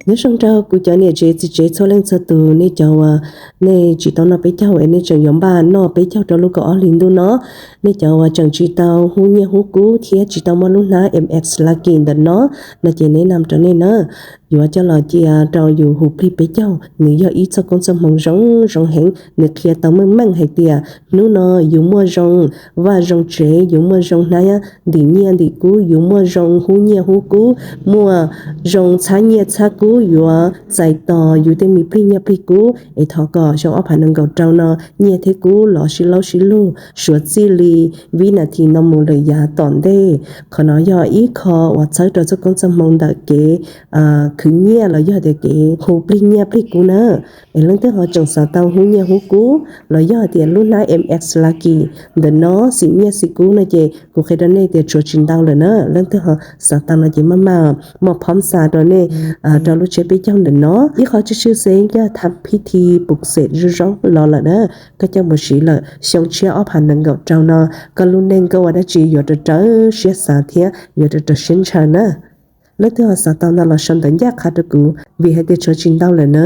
Nyob zoo rau kuv cov niam tsev txiv tsev txhua leej txhua tus, nej cov uas nej tsis tau noj peb caug es nej tseem yuav npaj noj peb caug rau lub kaum ob hlis ntuj no, nej cov uas tseem tsis tau hu nyiaj hu kub thiab tsis tau muaj lub hnab M X Lucky ntawm no, no ces neb nam rau nej na, yuav coj los cia rau yus hu plig peb caug, nws yog ib txoj koob txoj hmoo zoo zoo heev, nws qhia tau meej meej hais tias hnub no yus muaj zoo vaj zoo tsev, yus muaj zoo hnab ntim nyiaj ntim kub, yus muaj zoo hu nyiaj hu kub, muaj zoo txhab nyiaj txhab kub, yuav txais tos yus tej me plig nyiaj plig kub. Es thov kom xyoo ob phav nees nkaum rau no nyiaj thiab kub los sib laub sib lug suav txij li vib nas this no mus lawm yav tom ntej. Qhov no yog ib qho uas txhawb rau txoj koob txoj hmoo ntawm kev khwv nyiaj los yog tias kev hu plig nyiaj plig kub na. Es leej twg ho tseem xav tau hu nyiaj hu kub los yog tias lub hnab M X Lucky ntawm no xim nyiaj xim kub no ces kuv qhia rau nej tias tshuav tsis ntau lawm na. Leej twg ho xav tau no ces maj mam muaj phoob xa rau nej rau lub tsheb peb caug ntawm no. Ib qho tshwj xeeb yog tham phij thi pum xem zoo zoo los lawm na, koj coj mus siv lawm xyoo tshiab ob phav nees nkaum rau no, koj lub neej koj ua dab tsi yuav raws raws siab xav thiab yuav raws raws siab ntshaw na. Leej twg ho xav tau no los sau ntawv ncaj qha rau kuv vim hais tias tshuav tsis ntau lawm na.